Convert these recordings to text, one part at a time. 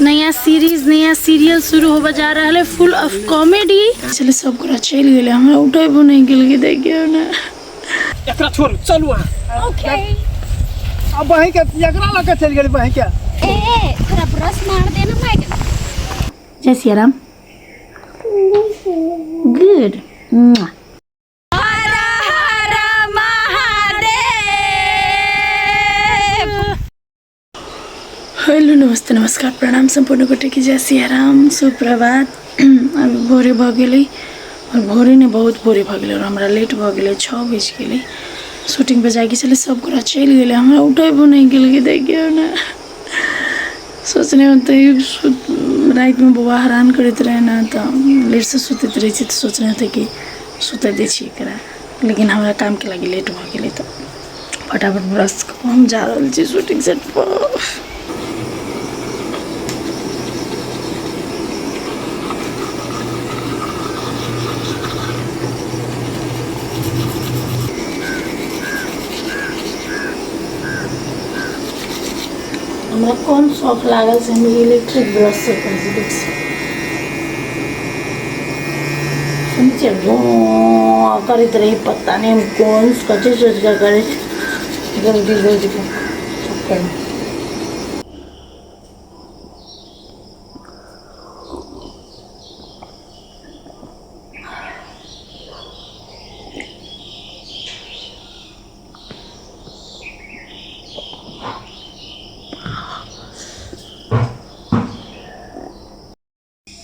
नया सीरीज नया सीरियल शुरू होबे जा रहल है फुल ऑफ कॉमेडी। चले सब गोरा चलि गेलै, हमरा उठेबो नहि केलकै, देखियौ ने। एकरा छोड़ू, चलू अहाँ। ओके। अब बहिं के एकरा लऽ के चलि गेली बहिं के। ए थोड़ा ब्रश मार देना माइक। जय सियाराम। गुड। हर हर महादेव। हेलो नमस्ते नमस्कार प्रणाम सम्पूर्ण गोटे के जय सियाराम सुप्रभात। अभी भोरे भऽ गेलै और भोरे नहि बहुत भोरे भऽ गेलै और हमरा लेट भऽ गेलै, 6 बजि गेलै। शूटिंग पर जाइके छलै, सब गोटा चलि गेलै, हमरा उठेबो नहि केलकै। देखियौ ने, सोचने होतै रातिमे बौआ हरान करैत रहै ने तऽ लेटसँ सुतैत रहै छी, तऽ सोचने होतै कि सुतऽ दै छी एकरा, लेकिन हमरा कामके लागि लेट भऽ गेलै। तऽ फटाफट ब्रश कऽ हम जा रहल छी शूटिंग सेट पर। हमरा कोन शौक लागल से हम इलेक्ट्रिक ब्रश से करै छी। देख सुनै छियै, भों करैत रही, पता नहि हम कोन कथी सोचि कऽ करै छी। जल्दी जल्दी चक्करमे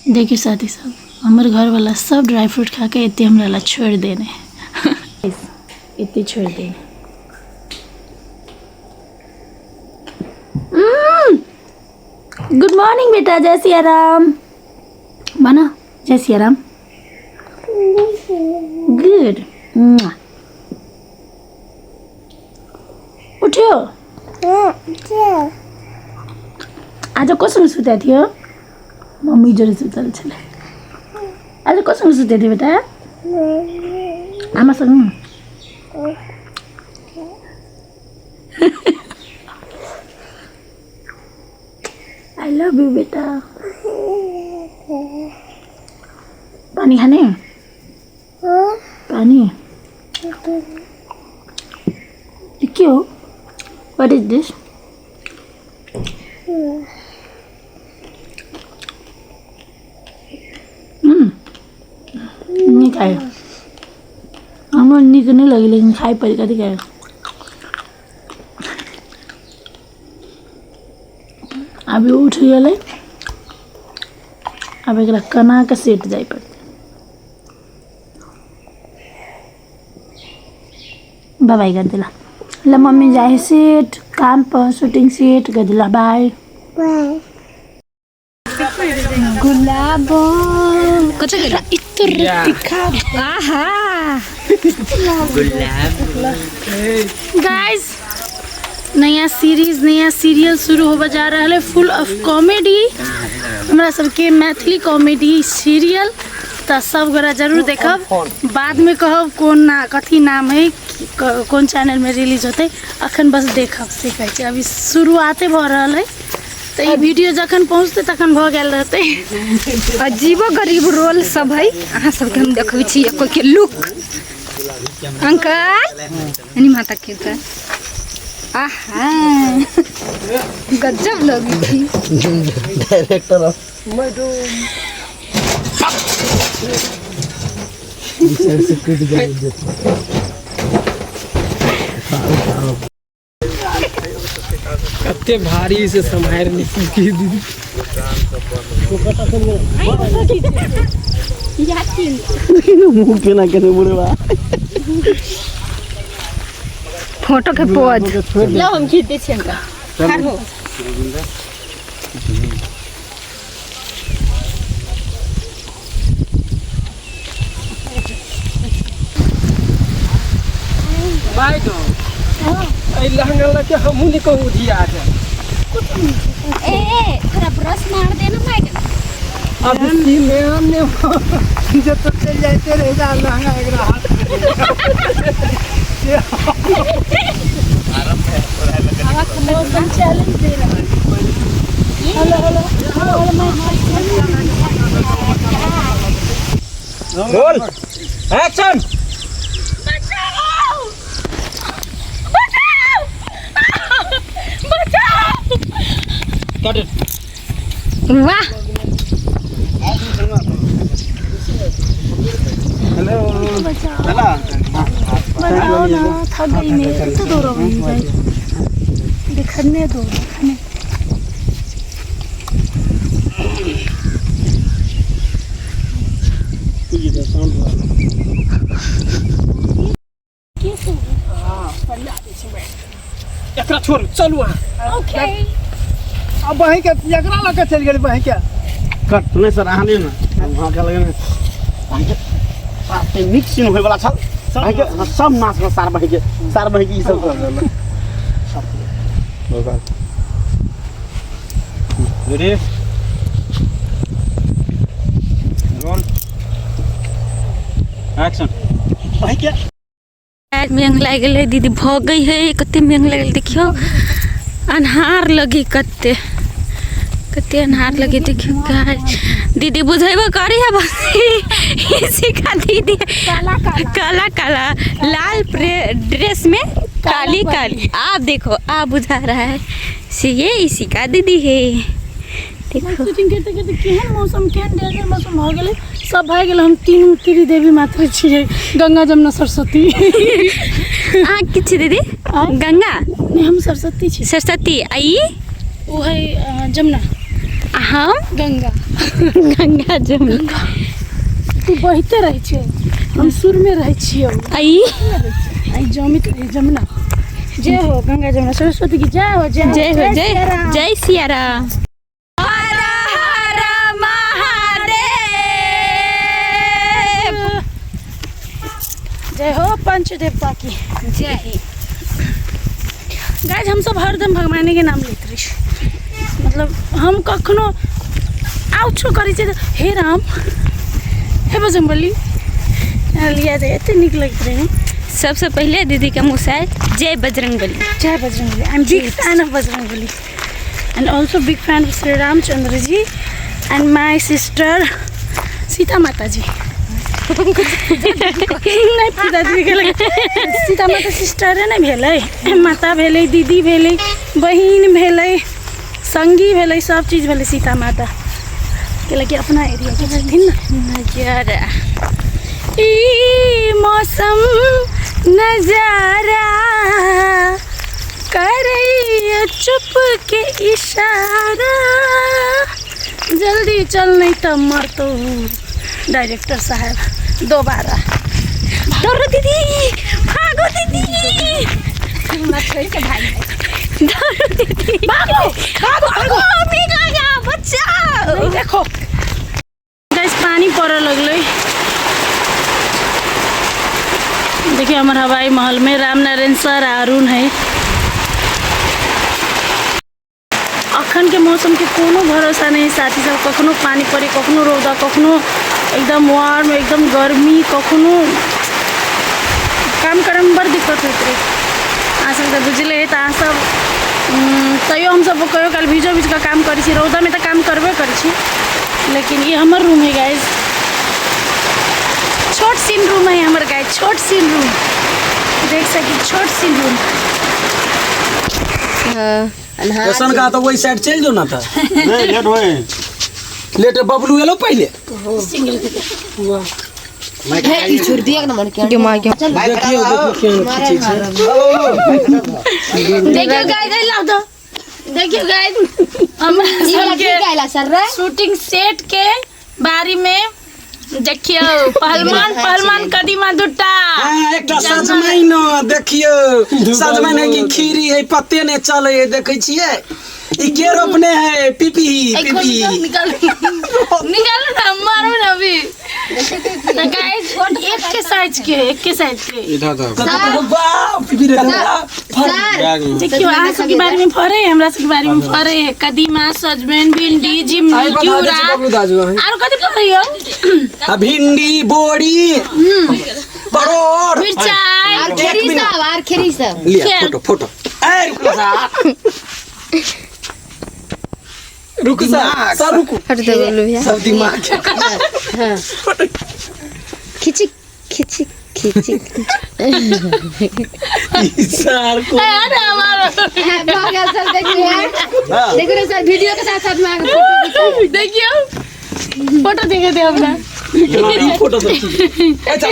देखियौ साथी सब, हमर घरवला सब ड्राई फ्रूट खा के एते हमरा ला छोड़ि देने, एते छोड़ि देने। गुड मॉर्निंग बेटा, जय सिया राम। बना जय सिया राम। गुड। उठ्यो? आज कोसँग सुतेको थियो? मम्मी जोडे सुतल छलै। आज कोसँग सुतेको थियो बेटा? आमासँग। I love you बेटा। पानी खाने? पानी के हो? What is this? नीक आयो। हमरा नीक नहि लगै, लेकिन खाइ पड़ि कथी खाइ। अभी उठि गेलै, आब एकरा कना कऽ सेट जाय पड़तै। बाय कर देला। ल मम्मी जाइ सेट काम पर, शूटिंग सेट कर देला। बाय। गुलाब कतऽ गेल? इतना तीखा। आहा गाइस, नया सीरीज नया सीरियल शुरू होबे जा रहल है फुल ऑफ कॉमेडी। हमरा सबके मैथिली कॉमेडी सीरियल तऽ सब गोरा जरूर देखब, बादमे कहब कोन ना कथी नाम है, कोन चैनलमे रिलीज होतै। अखन बस देखब से कहै छी। अभी शुरुआते भऽ रहल है, तऽ ई वीडियो जखन पहुँचतै तखन भऽ गेल रहतै। अजीबो गरीब रोल सब है। अहाँ सबके हम देखबै छी एको के लुक। अंकल एनी माता के तऽ आहा गजब लगी थी। डायरेक्टर साइड से कट जाए। कते भारी से सम्हारि नहि सकी दीदी। मुँह केना केने बुढ़वा फोटो के पोज। लो हम खींच दै छियनि तऽ ठाढ़ हो। बाय दो एहि लहंगा लऽ के हमहूँ नहि कहूँ धिया जाए। ए थोड़ा ब्रश मार देना माइक। अब की में ने जे तो चलि जाइते रहि जा लहंगा एकरा हाथ में। मौसम चैलेंज दे रहा है। Roll action. वाह बताओ ना, थक गई मैं, इतना दूर हो गई। देखने दो, देखने। एकरा छोड़ू, चलू अहाँ। ओके। अब बही के एकरा लऽ के चलि गेलै बही के। कट नहीं सर, अहाँ नहीं ना वहाँ के लगे ना नीक सीन होय वाला छल। अहाँके सब नाच में सार बही के, सार बही के ई सब। Ready, roll, action. बही के मेघ लागि गेलै दीदी, भगै है कते मेघ लागि गेलै। देखियौ अन्हार लगी, कते कते अन्हार लगी। देखियौ गाइस, दीदी बुझेबो करी है बस सिखा दीदी। काला काला लाल ड्रेस में काली काली, आप देखो आप बुझा रहा है से ये इसी का दीदी है। देखो शूटिंग करते करते केहन मौसम, केहन डेंजर मौसम भऽ गेलै, सब भए गेल। हम तीनू त्रिदेवी मात्र छियै, गंगा जमुना सरस्वती। अहाँ की छी दीदी? गंगा? नहि, हम सरस्वती छी। सरस्वती। आ ई? ओ है जमुना। आ हम गंगा। गंगा जमुना। तू बहिते रहै छै, हम सुर में रहै छियै। आ ई? आ ई जमित रहै जमुना। जय हो गंगा जमुना सरस्वती की जय हो। जय जय हो, जय सियाराम। जय सियाराम। हर हर महादेव। जय हो पंच देवता की जय। गाइस, हम सब हरदम भगवाने के नाम लेते रही। मतलब हम कखनो आउछो करै छियै तऽ हे राम, हे बजरंगबली लिया जाए, एते नीक लगैत रहे। सबसे पहले दीदी के मुँह से आयल जय बजरंगबली। जय Bajrangbali. I am big fan of Bajrangbali and also big fan of Shri Ramchandra ji and my sister Sita Mata ji. नहि, पिताजी के सीता माता सिस्टरे नहि भेलै, माता भेलै, दीदी भेलै, बहिन भेलै, संगी भेलै, सब चीज भेलै सीता माता। कैलाकि अपना एरिया के छथिन ने। नजारा ई मौसम नजारा करैया चुप के इशारा, जल्दी चल नहीं तो मरतो डायरेक्टर साहब दोबारा। दौड़ो दीदी, भागो दीदी, दौड़ो दीदी, भागो भागो भागो। मेघ आ गया, बचाओ। नहीं देखो गाइस, पानी पड़े लगलै। देखिए हमार हवाई महल में रामनारायण सर आ अरुण है। अखन के मौसम के कोनो भरोसा नहीं साथी सब, कखनो पानी पड़े, कखनो रौदा, कखनो एकदम वार्म, एकदम गर्मी, कखनो काम करे में बड़ दिक्कत होइत रहे। अहाँ सब तऽ बुझले तऽ अहाँ सब तैयो हमसब कहियो काल भीजो भीज कऽ काम करै छी, रौदामे तऽ काम करबे करै छी। लेकिन ई हमर रूम है गाइस, छोट सीन रूम है हमर गाइस, छोट सीन रूम देख सकी, छोट सीन रूम। स्टेशन का तो वही साइड चल जो ना था। नहीं, लेट होए। लेट बबलू एलो पहले। देखियो देखियो केहन खींचै छै। देखियो गाइस, ए लाओ दो। देखियो गाइस, हमरा सबके शूटिंग सेट के बारी में देखियो पहलवान, पहलवान कदीमा दुटा। हाँ, एकटा सजमैन देखियो, सजमैन है कि खीरी है पते ने चले है। देखै छियै ई के रोपने है? PP PP. निकाल निकाल ना, मारो ना अभी। तो गाइस, एक के साइज के, एक के साइज के। वाह पीपी रे। देखियो अहाँ सबके बारे में फरे है, हमरा सबके बारे में फरे है कदीमा, सजमैन, भिंडी, झिमनी, घिउरा, आरो कथी फरे हो? आ भिंडी, बोरी, परोड़, मिरचाई। एक मिनट लिया, फोटो फोटो। ए रुक जा। रुकू सर, सर रुकू। हट दे बोलू भैया। सब दिमाग खिचिक खिचिक खिचिक। ई सर को हाँ, भऽ गेल सर, देखिए देखिए ना सर, वीडियो के साथ साथ में आगे फोटो खींचो। देखियो फोटो देखे दे हमरा। ई फोटो सब ठीक। अच्छा।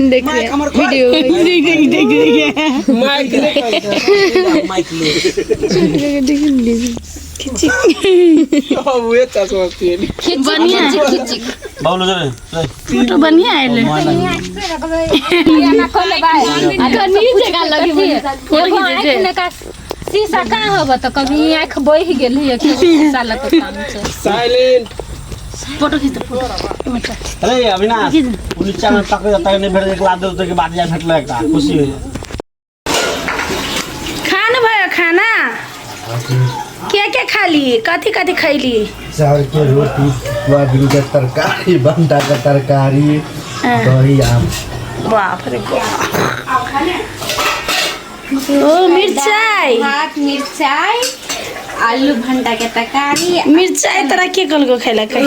देखिए माइक हमर खोल। वीडियो। देख देख देख देख। माइक ले, माइक ले। खिचिक। अब चश्मा पियली। बढ़िया। खिचिक। बाबुल जरे फोटो बढ़िया आयल। कनी जगह लगी फोटो खींचे छै। शीशा कहाँ होब त कभी आँख बहि गेल है कि शीशा लग के काम छै। साइलेंट। फोटो खींच फोटो। अरे अविनाश, उ नीचा में तक तक नहीं भेट, एक लाख दे के बाद जा भेटल एकटा खुशी हो। खाना भयो? खाना के के खाली, कथी कथी खैली? चावल के रोटी, सोयाबीन के तरकारी, भंटा के तरकारी, दही, आम। बाप रे बाप। ओ मिरचाई। भात, मिरचाई, आलू भंटा के तरकारी। मिरचाई तोरा के कहलको खैला? खै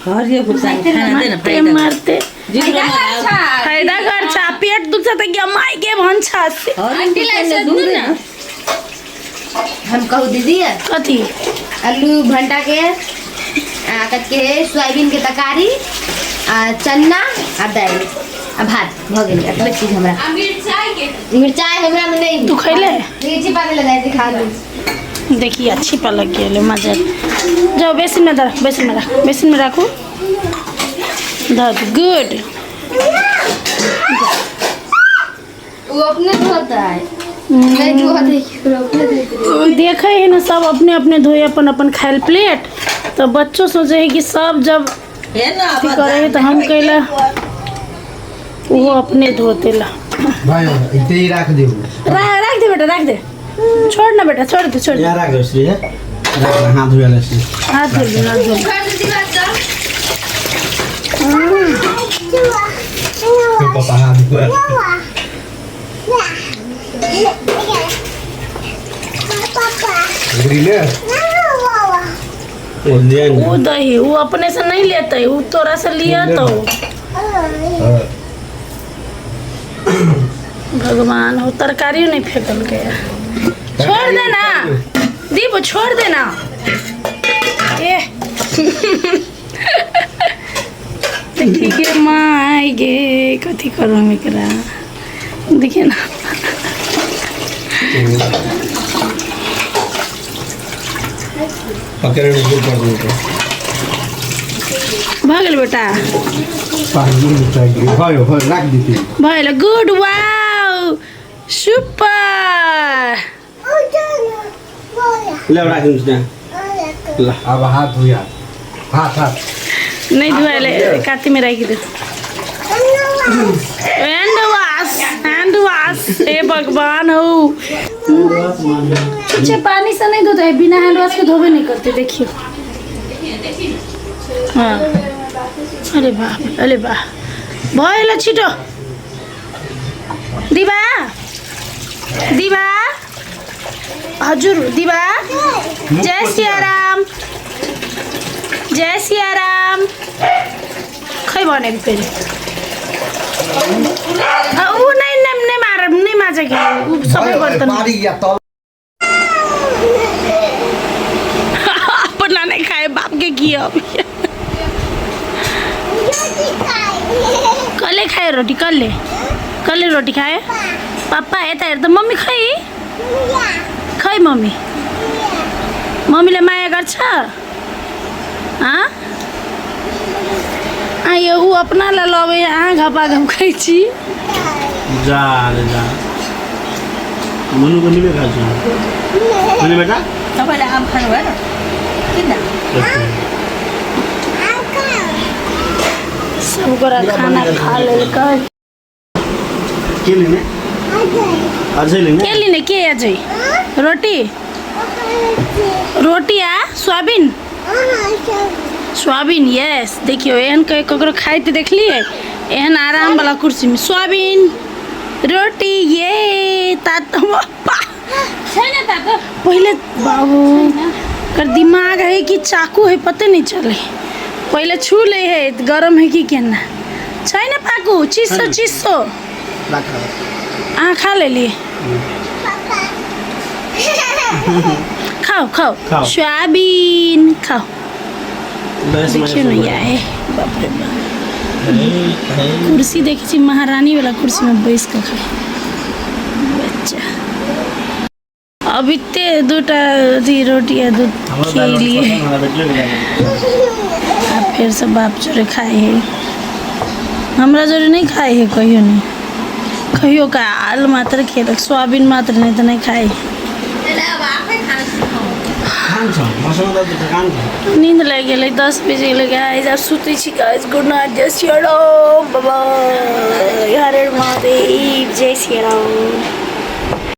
मारते मारते फायदा गर्छ, पेट दुख्छ त के my के भन्छ से। हम कहू दीदी। कथी? आलू भंटा के आ कथी के सोयाबीन के तरकारी आ चना आ दालि आ भात भऽ गेलै। एतबे चीज हमरा। मिरचाई हमरा में नहीं। तू खैले? मिर्ची पानी लगाई थी, खा लू। देखिए अच्छी पर लग गेल मजा। जाओ बेसिन में रख, बेसिन में रख, बेसिन में राखू। धर गुड। वो अपने धोता है, नहीं धोते, अपने धोते। देखे है ना, सब अपने अपने धोए अपन अपन खायल प्लेट, तो बच्चों सोचे है कि सब जब अथी करे है तो हम कैला वो अपने धोते ला। भाई इतने ही राख देऊ। रख दे बेटा, रख दे, छोड़ ना बेटा, छोड़ दे, छोड़ दे। यहाँ राख दो श्री, राख, हाथ धोए ले श्री। हाथ धो ले, हाथ धो ले। पापा हाथ धोए। ले। ओ ले। वो दही वो अपने से नहीं लेते, वो तोरा से लिया तो। भगवान हो, तरकारी नहीं फेंकल गया। छोड़ देना दीपू, छोड़ देना। ए देखी गे माय गे, कथी करू हम एकरा? देखिए ना। पकड़े ऊपर कर दो। भऽ गेल बेटा? पानी चाहिए भयो भयो, राख दीती। भइल, गुड, वाउ, सुपर। ले राख दिनुहोस् त्यहाँ ल। अब हाथ धोया, हाथ हाथ। नहीं धुआले, काती में राखि दे। Hand wash, hand wash. हे भगवान हो, अच्छे पानी से नहीं धोते है, बिना हैंड वाश के धोबे नहीं करते। देखियो। हाँ, अरे बाप, अरे बाप, भयो ल छिटो। दिवा, दिवा, हजुर दिवा, जय सियाराम, जय सियाराम। खै भनेको फेरि ऊ नै नै नै मार नै माझ कि ऊ सबै बर्तन पानी या तल। अपना नहीं खाए, बाप के किया। कल खाए रोटी, कल कल रोटी खाए पापा। यता हेर त मम्मी खै खै मम्मी, मम्मीले माया गर्छ। हाँ आयो, ऊ अपना ला लबै, अहाँ घपा घप खाइ छी। जा रे जा, मुनु को निबे खान्छु मुनु बेटा। तपाईँले आम खानु भएन किन? सब गोरा खाना खा लेलकै। के लिने? अझै लिने? के लिने के अझै? रोटी, रोटी आ सोयाबीन, सोयाबीन। यस, देखियो एहन के ककरो खाइत देखलिए एहन आराम वाला कुर्सी में सोयाबीन रोटी? ये तात छै ने तातो। पहिले बाबू कर दिमाग है कि चाकू है पते नहीं चले, पहिले छू ले है गरम है कि केना छै ने। पाकू चिस्सो चिस्सो अहाँ खा लेलिए? खाओ खाओ। खाओ। सोयाबीन खाओ। देखियो ने यार, बाप रे बाप, कुर्सी देखै छी, महारानी वाला कुर्सी में बैस कऽ खाय बच्चा। अब इते दूटा अथी रोटी आ दूध खेलिए आ फेर सब बाप जोरे खाए है, हमरा जोरे नहीं खाए है कहियो नहीं। कहियो का आलू मात्र खेलक, सोयाबीन मात्र, नहीं तऽ नहीं खाए। नींद लागि गेलै, 10 बजि गेलै गाइस, आब सुतै छी गाइस। गुड नाइट, जय सिया राम, बाबा, हर हर महादेव, जय सिया राम।